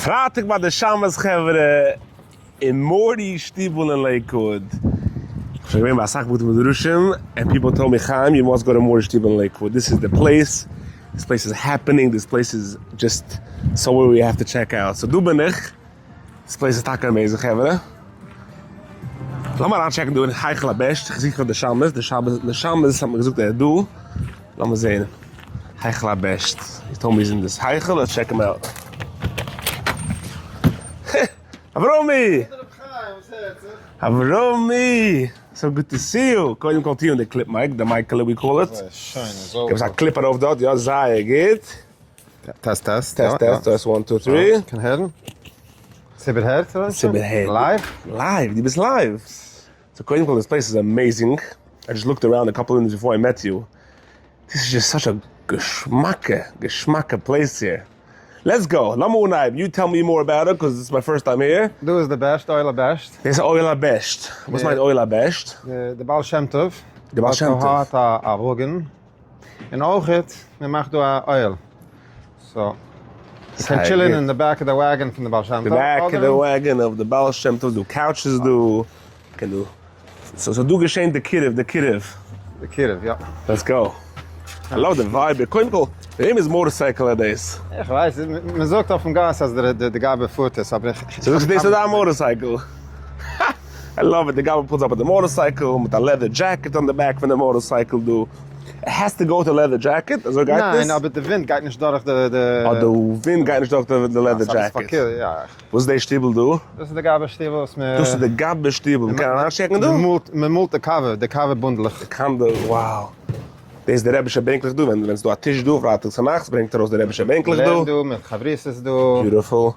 פרייטאג ביי די שמש חברה אין מארטי שטיבל אין לעיקוואוד. איך בין געווען ביי אסאך בתי מדרשים and people told me חיים you must go to מארטי שטיבל אין לעיקוואוד this is the place, this place is happening, this place is just somewhere we have to check out. So דא בין איך, this place איז טאקע amazing חברה. לאמיר אריינטשעקן דא אין היכל הבעשט, איך זוך פאר די שמש, די שמש האט מיר געזאגט ער איז דא, לאמיר זעהן. היכל הבעשט, he told me he's in this היכל, let's check him out. אברומי! אברומי! So good to see you! קודם כל טוה אן די clip mic, די מייקעלע we call it. געב עס א clip ארויף דארט, יא זייער גוט. Test test. Test test, test one two three. קען הערן? ציבור הערט? ציבור הערט. Live? Live, דו ביסט live! So קודם כל this place is amazing, I just looked around a couple minutes before I met you, this is just such a געשמאקע געשמאקע place here, let's go, לאמיר אנהייבן, you tell me more about it, cause it's my first time here. דא איז די בעשט, אוהל הבעשט. דאס איז אוהל הבעשט, וואס מיינט אוהל הבעשט? די בעל שם טוב. די בעל שם טוב. האט א וואגן, און אויכעט מען מאכט דא א אוהל. So, מ'קען טשילען אין די back of the wagon פון די בעל שם טוב. די back of the wagon of די בעל שם טוב, דא couches דא, קען דא, so ס'דא געשען די קירוב, די קירוב. די קירוב, יא. Let's go. I love the vibe, קודם כל, וועם איז motorcycle איז דאס? איך ווייס, מ'זאגט אויפן גאס אז די גבאי פארט עס, אבער איך. So זאגסט דאס איז דיין motorcycle? I love it, די גבאי pulls up מיט די motorcycle, מיט א leather jacket on the back פון די motorcycle דא. Has to go to leather jacket? אזוי גייט עס? ניין, אבער די ווינט גייט נישט דורך די. אה, די ווינט גייט נישט דורך די leather jacket. יא. וואס איז די שטיבל דא? דאס איז די גבאי שטיבל וואס מען. דאס איז די גבאי שטיבל, מען קען אריינטשעקן דא? מען מאלט די קאווע, די קאווע בונדלעך. די קאנדע, wow. דאס איז די רבי'שע בענקלעך דא, ווען ס'איז דא א טיש דא פרייטאג צונאכטס ברענגט ארויס די רבי'שע בענקלעך דא. לערנט דא, מיט חברותות דא. Beautiful.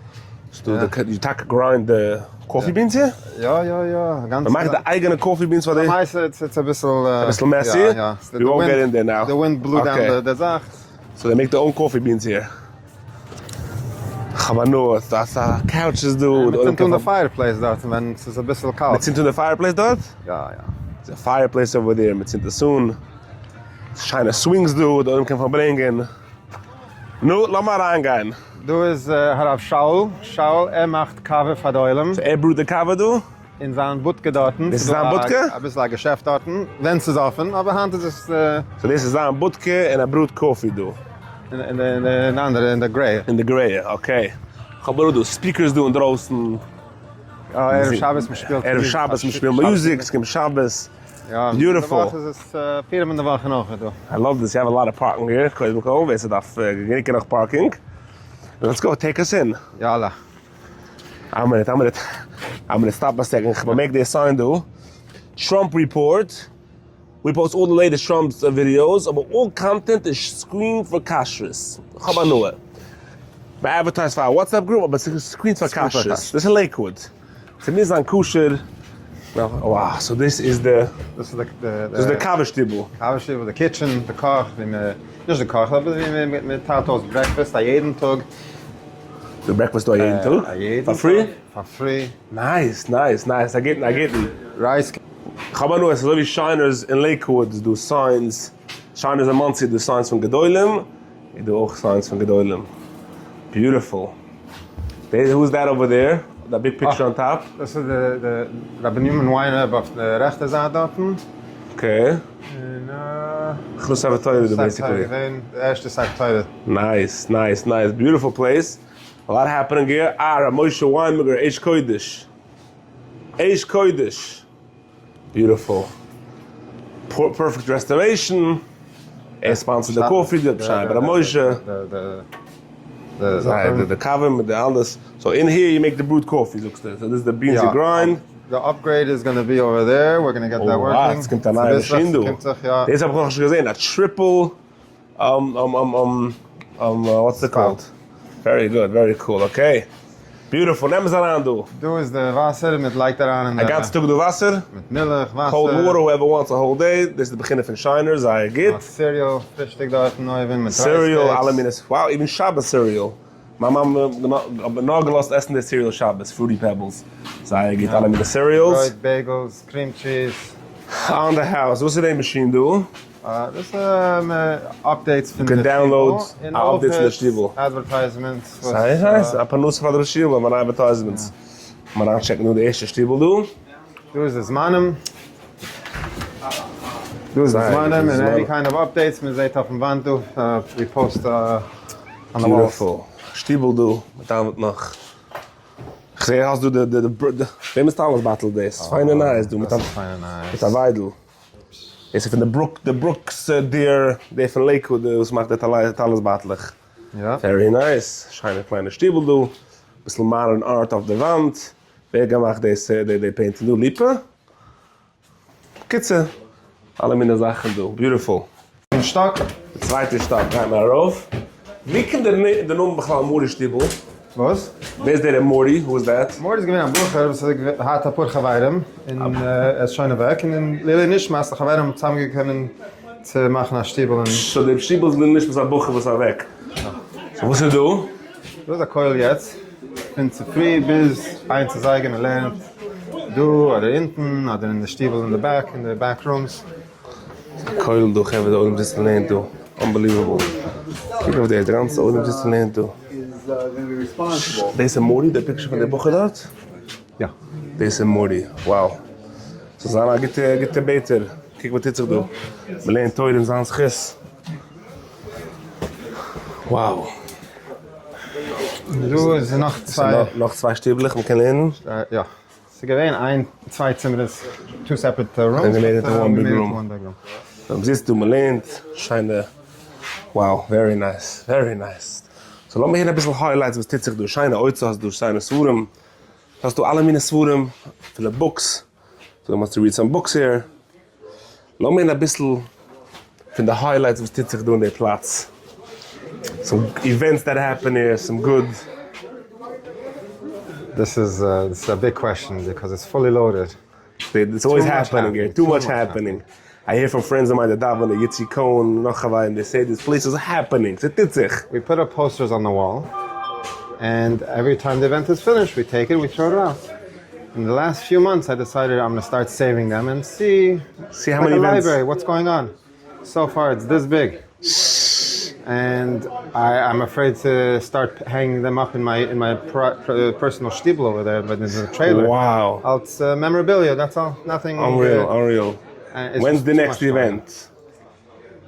ס'דא די, you טאקע grind די coffee beans here? יא יא יא, גאנץ. מ'מאכט די אייגענע coffee beans פאר די. למעשה איז אביסל. אביסל messy? יא יא. We won't get in there now. The wind blew down די זאך. So they make their own coffee beans here. כ'האב הנאה, ס'דא אסאך couches דא. מ'צינדט אן די fireplace דארט ווען ס'איז אביסל קאלט. מ'צינדט אן די fireplace דארט? יא יא. ס'איז א fireplace over there, מ'צינדט עס אן. שיינע swings דא, די עולם קען פארברענגען. נו, לאמיר אריינגיין. דא איז הרב שאול, שאול ער מאכט קאווע פאר די עולם. So ער brew ט די קאווע דא? אין זיין בודקע דארטן. דאס איז זיין בודקע? אביסל א געשעפט דארטן, ווען ס'איז אפען, אבער היינט איז עס. So דאס איז זיין בודקע און ער brew ט coffee דא? אין די אנדערע, אין די גרעי. אין די גרעי, okay. כ'האב אויך דא speakers דא אינדרויסן. יא, ערב שבת מ'שפילט. ערב שבת מ'שפילט מוזיק, ס'קומט שבת. יא, Beautiful. די וואך איז עס פורים אין די וואכן אויך דא. I love this, you have a lot of parking here, קודם כל, ווער ס'דארף גענוג נאך parking. Let's go, take us in. יאללה. א מינוט, א מינוט, א מינוט, stop a second, כ'באמערק די sign דא, Trump Report, we post all the latest Trump videos, אבער all content is screened for כשרות. כ'האב הנאה. מ' advertise ט פאר א WhatsApp group אבער ס'איז screened פאר כשרות. דאס איז לעיקוואוד. ס'מוז זיין כשר. Wow, so דאס איז די. דאס איז די. דאס איז די קאווע שטיבל. קאווע שטיבל, די kitchen, די קאך, ווי מ', נישט די קאך, אבער ווי מ' טיילט אויס breakfast א יעדן טאג. די breakfast דא א יעדן טאג? א יעדן טאג. For free? For free. Nice, nice, nice, א גוטן, א גוטן. Rice. כ'האב הנאה, עס איז אזוי ווי שיינערס אין לעיקוואוד איז דא signs, שיינערס אין מאנסי איז דא signs פון גדולים, איז דא אויך signs פון גדולים. Beautiful. Who is that over there? The big picture on top? דאס איז די רבי בנימין וויינער אויף די רעכטע זייט דארטן. Okay. און הכנסת ספר תורה דא basically. געווען די ערשטע ספר תורה. Nice nice nice beautiful place. A lot happening here. אה ר' משה וויינבערגער אש קודש. אש קודש. Beautiful. Perfect Restoration. ער sponsor ט די coffee, די שיין ביי ר' משה. די קאווע מיט די אלעס. So in here you make the brewed coffee זאגסטו. So דאס איז די beans you grind. The upgrade is gonna be over there, we're gonna get that working. אה, ס'קומט א נייע מאשין דא. דאס האב איך נאכנישט געזען, א triple what's it called? Very good, very cool, okay. Beautiful, נעם עס אריין דא. דא איז די וואסער, מען לייגט אריין אין די. א גאנצע טאג דא וואסער? מיט מילך, וואסער. Cold water, whoever wants a whole day, דאס איז די בחינה פון שיינער, זייער גוט. Cereal, פרישטאג דארטן אויבן מיט rice cakes. Cereal, אלע מיני, wow, even שבת cereal. מיין מאמע האט מיר נאר געלאזט עסן די cereal שבת, Fruity Pebbles, זייער גוט, אלע מיני cereals. ברויט, bagels, cream cheese. On the house. וואס איז די מאשין דא? דאס איז updates פון די שטיבל. download updates פון די שטיבל. Advertisements. זייער nice. א פרנסה פאר די שטיבל, מיין advertisements. מיר אריינטשעקן דא די ערשטע שטיבל דא. דא איז די זמנים. דא איז די זמנים און any kind of updates מען זעט אויפן וואנט דא. We post on the walls. Beautiful. שטיבל דא, מען דאווענט נאך. כ'זעה האסט דא די די די וועמענס טלית בייטל דאס? פיינע נייעס דא מיט א מיט א וויידל. דאס איז פון די ברוק די ברוקס דיר די פון לעיקוואד וואס מאכט די טלית בייטלעך. Very nice. שיינע קליינע שטיבל דא. אביסל modern art אויף די וואנט. ווער האט געמאכט דאס די painting דא? ליפא? בקיצור, אלע מיני זאכן דא, beautiful. צום שטאק. די צווייטע שטאק גייט מען ארויף. ווי קומט די נאמען בכלל מארי שטיבל? וואס? ווער איז דער מארי? Who is that? מארי איז געווען א בחור וואס האט געהאט אפאר חברים און ער איז שוין אוועק און לעילוי נשמת די חברים האבן צוזאם געקומען צו מאכן א שטיבל און. So די שטיבל איז לעילוי נשמת א בחור וואס איז אוועק. So וואס איז דא? דא איז א כולל יעצט, פון צופרי ביז איינס אזייגער מען לערנט דא אדער אונטן אדער אין די שטיבל אין די back אין די back rooms. כולל דא חברה די עולם זיצט און לערנט דא, unbelievable, קוק אויף דאס די גאנצע עולם זיצט און לערנט דא. דאס איז מארי די picture פון די בחור דארט? יא. דאס איז מארי, wow. זאל זיין א גוטע גוטע בעטער, קוק וואס טוט זיך דא, מען לערנט תורה אין זיין זכות. Wow. דא איז נאך צוויי. נאך צוויי שטיבלעך מען קען לערנען? יא. ס'איז געווען איין צוויי צימערס, two separate rooms. And made it one big room. מ'זיצט דא מ'לערנט, שיינע, wow, very nice, very nice. So לאמיר הערן אביסל highlights וואס טוט זיך דא, שיינע אוצרות דא, שיינע ספרים, האסט דא אלע מיני ספרים, פילע books, so wants to read some books here. לאמיר הערן אביסל פון די highlights וואס טוט זיך דא אין די פלאץ. Some events that happen here, some good. דאס איז א big question because it's fully loaded. It's always happening here, too much happening. I hear from friends of mine that דאווענען, יצי קאהן, נאך חברים, they say this place is happening, ס'טוט זיך. We put up posters on the wall, and every time the event is finished we take it we throw it out. In the last few months I decided I'm gonna start saving them and see See how many events. Library what's going on. So far it's this big. And I'm afraid to start hanging them up in my in my personal shtiebel over there, but in the trailer. Wow. It's memorabilia, that's all. Nothing. Unreal, unreal. When's the next event?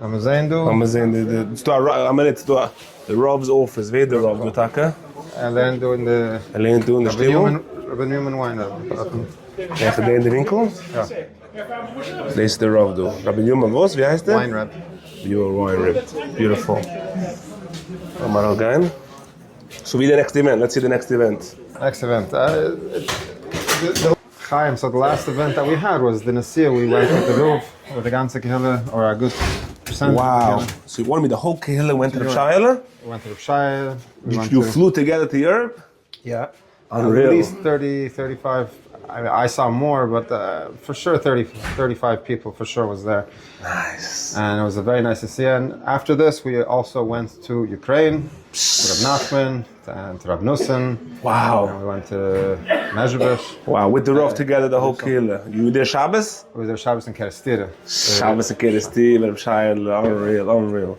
לאמיר זעהן דא. לאמיר זעהן די די ס'דא א א מינוט ס'דא א די רב'ס אפיס, ווער איז די רב דא טאקע? ער לערנט דא אין די. ער לערנט דא אין די שטיבל? רבי בנימין וויינרב. וועלכע דער אין די ווינקל? יא. דאס איז די רב דא. רבי בנימין וואס? ווי הייסט ער? וויינרב. בנימין וויינרב. Beautiful. לאמיר אראפגיין. So ווי די next event? Let's see the next event. Next event. חיים, so the last event that we had was די נסיעה we went מיט די רב, מיט די גאנצע קהילה, or a good percent of די קהילה. So you want me the whole קהילה went to רב שייעלע? We went to רב שייעלע. You flew together to Europe? יא. Unreal. At least thirty, thirty five, I saw more but for sure thirty, thirty five people for sure was there. Nice. And it was a very nice נסיעה, and after this we also went to Ukraine, to רב נחמן, and to רב נתן. Wow. And we went to מעזשיבוזש. Wow, with the רב together the whole קהילה. You were there שבת? We were there שבת אין קערעסטירע. שבת אין קערעסטיר, רב שייעלע, unreal, unreal.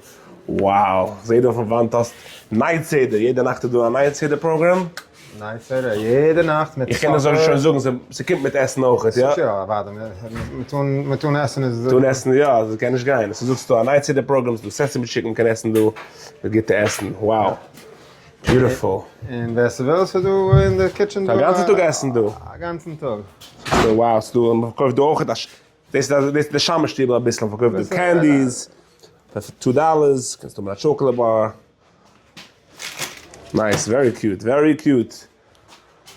Wow, כ'זעה דא אויפן וואנט האסט night סדר, יעדע נאכט איז דא א night סדר program? Night סדר, יעדע נאכט מיט איך קען דאס שוין זאגן, ס'קומט מיט עסן אויכעט, יא? יא, אוודאי, מיט אן עסן איז. מיט אן עסן, יא, דאס קען נישט גיין. ס'איז דא א night סדר program, ס'איז דא sesame chicken, מ'קען עסן דא, מיט גוטע עסן, wow. Beautiful. און ווער ס'וויל, ס'איז דא אין די kitchen דא. א גאנצן טאג עסן דא. א גאנצן טאג. Wow, ס'איז דא, מ'פארקויפט דא אויכעט א, דאס איז די שמש שטיבל אביסל, מ'פארקויפט דא candies, פאר two dollars, קענסט האבן א chocolate bar. Nice, very cute, very cute.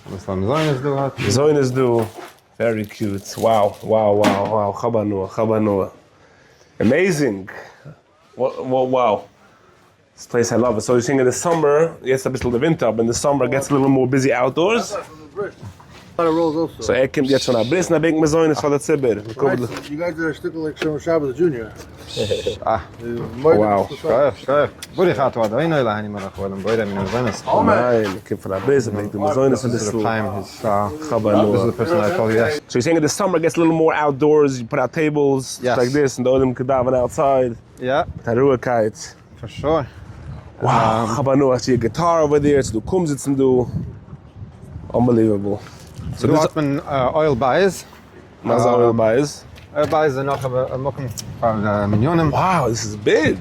וואס פאר מזונות דא האט. מזונות דא, very cute, wow, wow, wow, wow, כ'האב הנאה, כ'האב הנאה. Amazing! Wow. This place I love it. So you sing in the summer, יעצט אביסל די ווינטער, אבער אין די summer gets a little more busy outdoors. So ער קומט יעצט פון א ברית און ער ברענגט מזונות פאר די ציבור. Wow. ברוך אתה אדוני אלהינו מלך העולם בורא מיני מזונות. אמן. ער קומט פון א ברית און ברענגט די מזונות אביסל. כ'האב הנאה. So you're saying in the summer gets a little more outdoors, you put out tables like this און די עולם קען דאווענען outside. מיט א רואיגקייט. For sure. Wow, כ'האב הנאה, I see a guitar over there, ס'דא קומזיצן דא. Unbelievable. So דא האט מען אוהל בית. מה זה אוהל בית? אוהל בית איז נאך א מקום פאר מניינים. Wow, this is big!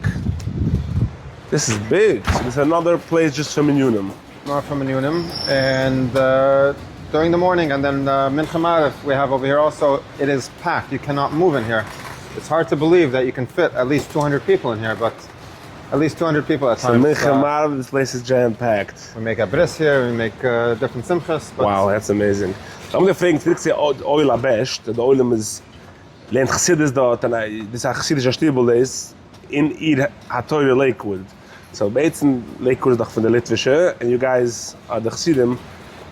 This is big! So this another place just פאר מניינים. נאר פאר מניינים, and during the morning and then מנחה מעריב we have over here also, it is packed, you קענאט move in here, it's hard to believe that you can fit at least 200 people in here, but at least 200 people at times. מנחה מעריב this place is jam packed. We make a ברית here, we make different שמחות. Wow, that's amazing. לאמיר דיר פרעגן צוריק צו אוהל הבעש"ט, די עולם איז לערנט חסידות דארט, און דאס איז א חסידישע שטיבל דאס, אין עיר התורה לעיקוואוד. So בעצם לעיקוואוד איז דאך פון די ליטווישע, און you guys are די חסידים,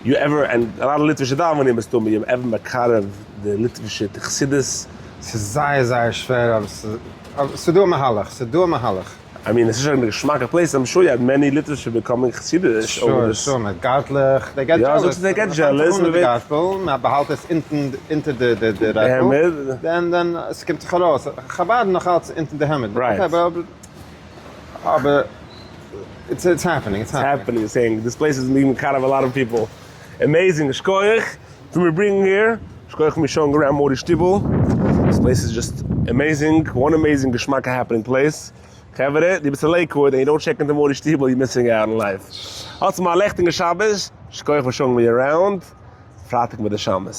you ever, and a lot of ליטווישע דאווענען מסתמא, you ever מקרב די ליטווישע די חסידות? ס'איז זייער זייער שווער אבער ס'דא א מהלך, ס'דא א מהלך. I mean עס איז שוין א געשמאקע place, I'm sure you had many ליטווישע becoming חסידיש over this. Sure sure, מיט גארטלעך, they get jealous, they get jealous, מיט די גארטל, מען באהאלט עס אונטער די רעקל, דען דען עס קומט זיך ארויס, חבד נאך אלץ אונטער די העמד, אבער it's it's happening, it's happening, saying this place is being מקרב a lot of people, amazing, שכוח פאר מיר ברינגן here, שכוח פאר מיר showing around מארי שטיבל, this place איז just amazing, one amazing געשמאקע happening place, חברה, דו ביסט אין לעיקוואוד און you don't check into מארי שטיבל you missing out in life. האטס מיר א לעכטיגן שבת, שכוח פאר showing me around, פרייטאג מיט די שמש.